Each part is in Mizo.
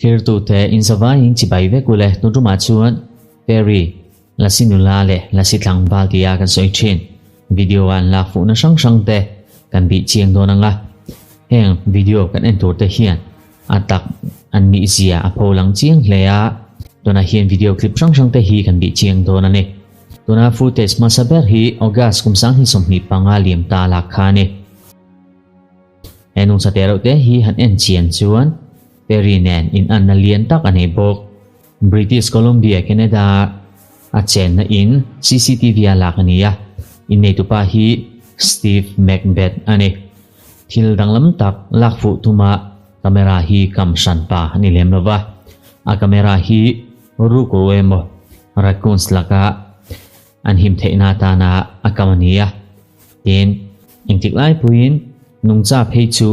Thirtute inzavaiin chibai vek ule tun tumah chuan Perry, Lasi nula leh Lasi tlangval tia kan sawi thin. Video a an lak fuhna hrang hrang te kan bih chiang dawn ang a. Heng video kan en tur te hian a tak an nih zia a pho lang chiang hle a. Tunah hian video clip hrang hrang te hi kan bih chiang dawn a ni. Tuna footage hmasa ber hi August kum 2025 liam ta lak kha a ni. He nungcha te reuh te hi han en chian chuan Perry nen inanna lian tak a nei bawk. British Columbia, Canada a chenna in CCTV a lak a ni a, inneitupa hi Steve Macbeth a ni. Thil danglam tak lak fuh tuma camera hi kam hran pa a ni lem lova, a camera hi rukru emaw raccoons laka an him theihna atana a kam a ni a. Tin, engtik lai puiin nungcha phei chu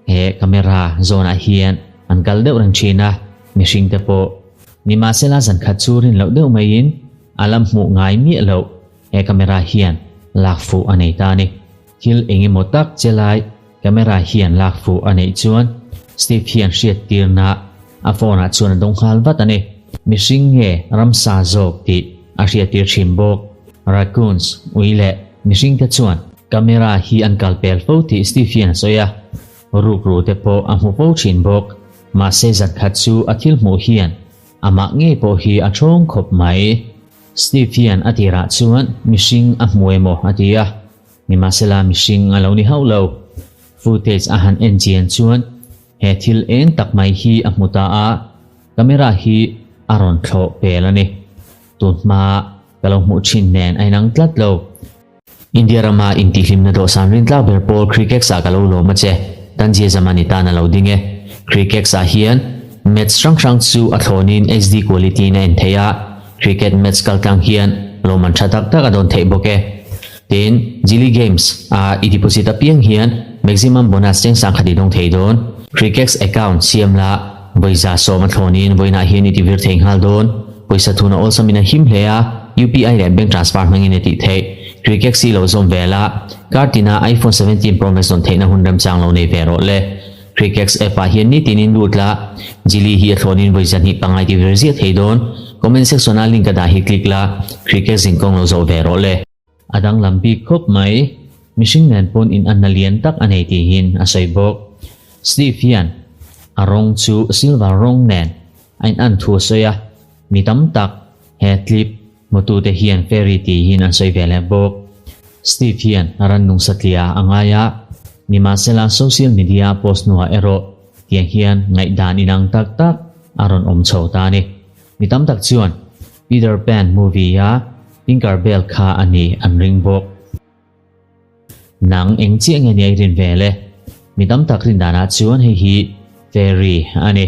he camera zawnah hian an kal deuh reng thin a, mihring te pawh. Nimahsela zan khat chu rin loh deuh maiin a lam hmuh ngai miah loh he camera hian lak fuh a nei ta a ni. Thil eng emaw tak che lai camera hian lak fuh a neih chuan Steve hian hriat tirna a phone ah chuan a dawng nghal vat a ni. Mihring nge ramsa zawk tih a hriat tir thin bawk. Raccoons, ui leh mihring te chuan camera hi an kal pel fo tih Steve hian a sawi a. Rukru te pawh a hmu fo thin bawk. Mahse zan khat chu a thil hmuh hian amah ngei pawh hi a thawng khawp mai. Steve hian a tirah chuan mihring a hmu emaw a ti a. Nimahsela mihring a lo ni hauh lo. Footage a han en chian chuan he thil eng tak mai hi a hmu ta a, camera hi a rawn thlawh pel a ni. Tun hma ka lo hmuh thin nen a inang tlat lo. India rama intihhlimna dawhsan rintlak ber pawl Crickex ah ka lo lawm a che. Tanzia Zaman i tan a lo ding e. Crickex ah hian match hrang hrang chu a thlawnin HD quality in a en theih a, cricket match kaltlang hian lawmman tha tak tak a dawn theih bawk e. Tin, Jili Games a i deposit apiang hian maximum bonus cheng sangkhat i dawng thei dawn. Crickex account siam la vawiza sawm a thlawnin vawiinah hian i tivir thei nghal dawn. Pawisa thuna awlsamin a him hle a, UPI leh bank transfer hmangin i tih theih. Crickex hi lo zawm ve la, kar tina iPhone 17 Pro Max dawn theihna hun remchang lo nei ve rawh le. Crickex app ah hian nitinin lut la, Jili hi a thlawnin vawi zahnih pangai tivir ziah thei dawn. Comment section ah link a dah hi click la, Crickex zinkawng lo zawh ve rawh le. A danglam bik khawp mai, mihring nen pawn in anna lian tak a nei tihin a sawi bawk. Steve hian a rawng chu silver rawng nen a in an thu a sawi a, mi tam tak he clip hmutute hian fairy tihin an sawi ve leh bawk. Steve hian a rannung satliah a ngai a, nimahsela social media a post hnuah erawh tiang hian ngaihdan inang tak tak a rawn awm chho ta a ni. Mi tam tak chuan Peter Pan movie a Tinker Bell kha a ni an ring bawk. Nang eng chiah nge nia i rin ve le? Mi tam tak rin danah chuan hei hi fairy a ni.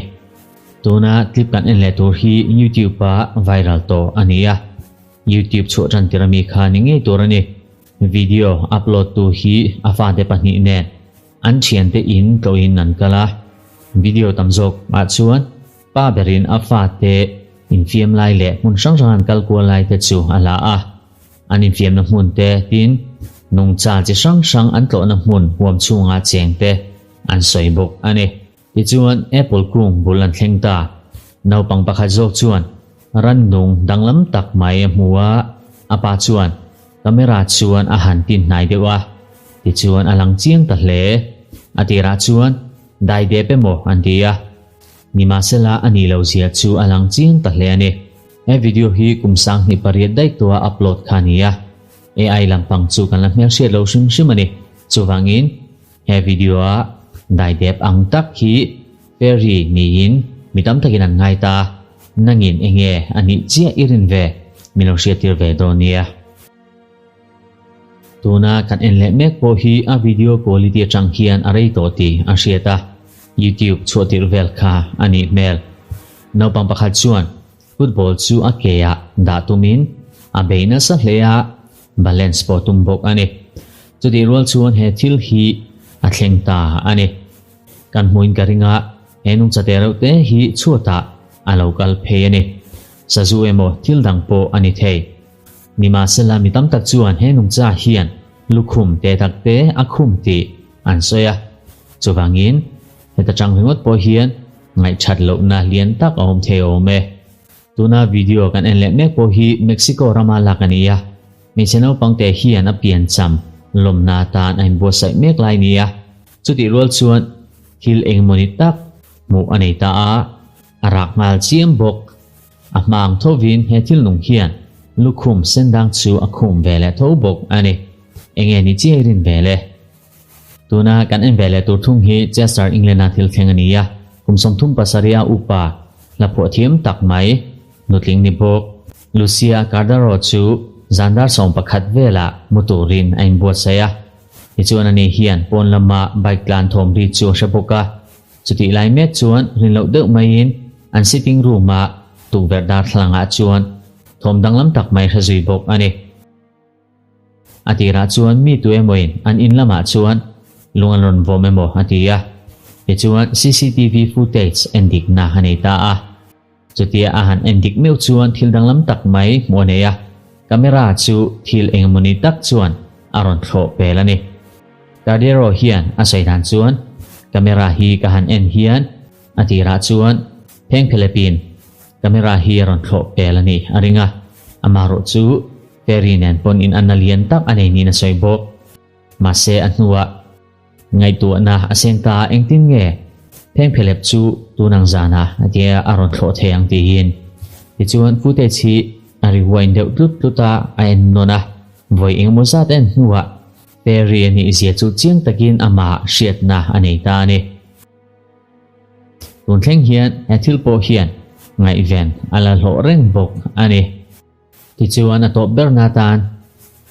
Tuna clip kan en leh tur hi YouTube a viral tawh a ni a. YouTube chhuah tan tir ami kha ni ngei tur a ni. Video upload tu hi a fate pahnih nen an thiante in tlawhin an kal a. Video tam zawk ah chuan Pa berin a fate infiam lai leh hmun hrang hrang an kal kual lai te chu a la a. An infiamna hmun te tin nungcha chi hrang hrang an tlawhna hmun huam chhunga cheng te an sawi bawk a ni. Tichuan Apple kung bul an thleng ta. Naupang pakhat zawk chuan rannung danglam tak mai a hmu a, a pa chuan camera chuan a han tin hnai deuh a, tichuan a lang chiang ta hle. A tirah chuan dai dep emaw an ti a. Nimahsela a nih loh zia chu a lang chiang ta hle a ni. He video hi kum 2008 daih tua upload kha a ni a. AI lampang chu kan la hmelhriat lo hrim hrim a ni. Chuvangin he video a daidep ang tak hi fairy niin mi tam takin an ngai ta. Nangin enge a nih chiah i rin ve min lo hriattir ve dawn nia. Tuna kan en leh mek pawh hi a video quality atang hian a rei tawh tih a hriat a, YouTube chhuah tirh vel kha a nih hmel. Naupang pakhat chuan football chu a ke ah dah tumin a bei nasa hle a, balance pawh tum bawk a ni. Chutih rual chuan he thil hi a thleng ta a ni. Kan hmuin ka ring a, he nungcha te reuh te hi chhuatah a lo kal phei a ni. Sazu emaw thil dang pawh a ni thei. Nimahsela mi tam tak chuan he nungcha hian lukhum te tak te a khum tih an sawi a. Chuvangin Heta tang ringawt pawh hian ngaihthat lohna lian tak a awm thei awm e. Tuna video kan en leh mek pawh hi Mexico rama lak a ni a, hmeichhe naupang te hian a piancham lawmna atan a inbuatsaih mek lai a ni a, chutih rual chuan thil engmawni tak hmuh a nei ta a, a rak nghal chiam bawk. A hma ang thovin he thil nung hian lukhum sendang chu a khum ve leh tho bawk a ni. Enge ni chiai rin ve le? Tuna kan en ve leh tur thung hi Chester England-a thil thleng a ni a, kum 37 a upa hla phuah thiam tak mai nutling ni bawk Lucia Cardaro chu zan dar 11 velah mu turin a inbuatsaih a. Tichuan ani hian pawn lama bike tlan thawm ri chu a hre bawk a, chutih lai mek chuan rin loh deuh maiin an sitting room-a tukverh darthlalangah chuan thawm danglam tak mai hre zui bawk a ni. A tirah chuan mi tu emawin an in lamah chuan lung an rawn vawm emaw a ti a, tichuan cctv footage en dikna a nei ta a. Chutia a han en dik meuh chuan thil danglam tak mai hmuh a nei a, camera chu thil engemawni tak chuan a rawn thlawh pel a ni. Cardero hian a sawi dan chuan, Camera hi ka han en hian a tirah chuan phengphelepin camera hi a rawn thlawh pel a nih a ring a, amaherawh chu Ferry nen pawn in anna lian tak a nei niin a sawi bawk. Mahse a hnuah ngaihtuahna a seng ta a engtin nge phengphelep chu tun ang zanah a tia a rawn thlawh thei ang tiin. Tichuan footage hi a rewind deuh tlut tlut a, a en nawn a, vawi engemaw zat a en hnuah Ferry a nih zia chu chiang takin amah hriatna a nei ta a ni. Tun thleng hian he thil pawh hian ngaihven a la hlawh reng bawk a ni. Tichuan a tawp berna atan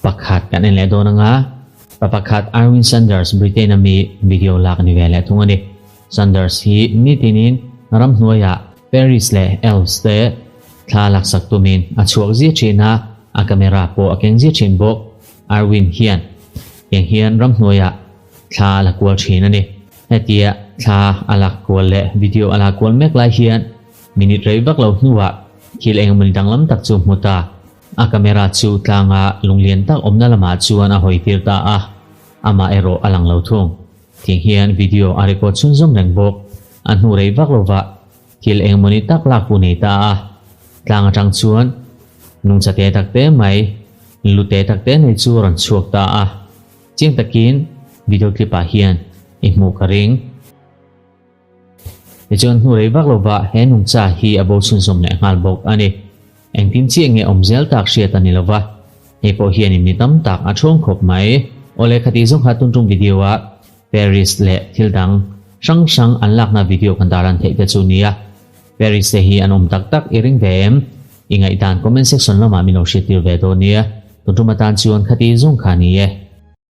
pakhat kan en leh dawn anga, pa pakhat Arwin Sanders Britain a mi video lak ni ve leh thung a ni. Sanders hi nitinin ramhnuaiah Paris leh Elves te thla laksak tumin a chhuak zia thin a, a camera pawh a keng zia thin bawk. Arwin hian eng hian ramhnuaiah thla a la kual thin a ni. Hetia thla a lak kual leh video a la kual mek lai hian Minute rei vak lo hnuah thil engmawni danglam tak chu hmu ta. A camera chu tlanga lunglian tak awmna lamah chuan a hawi tir ta a, amah erawh a lang lo thung. Tiang hian video a record chhunzawm reng bawk. A hnu rei vak lovah thil engmawni tak lak pu nei ta a. Tlang atang chuan nungcha te tak te mai, lu te tak te nei chu a rawn chhuak ta a. Chiang takin video clip ah hian i hmuh ka ring. Tichuan hnu rei vak lovah he nungcha hi a bo chhunzawm leh nghal bawk a ni. Engtin chiah nge awm zel tak hriat a ni lova, hei pawh hianin mi tam tak a ṭhawng khawp mai. Awle khati zawng kha tun ṭum video ah Paris leh thil dang hrang hrang an lakna video kan tar an theih te chu nia. Paris te hi an awm tak tak i ring ve em? I ngaihdan comment section lamah min lo hriattir ve dawn nia. Tun ṭum atan chuan khati zawng kha ni e.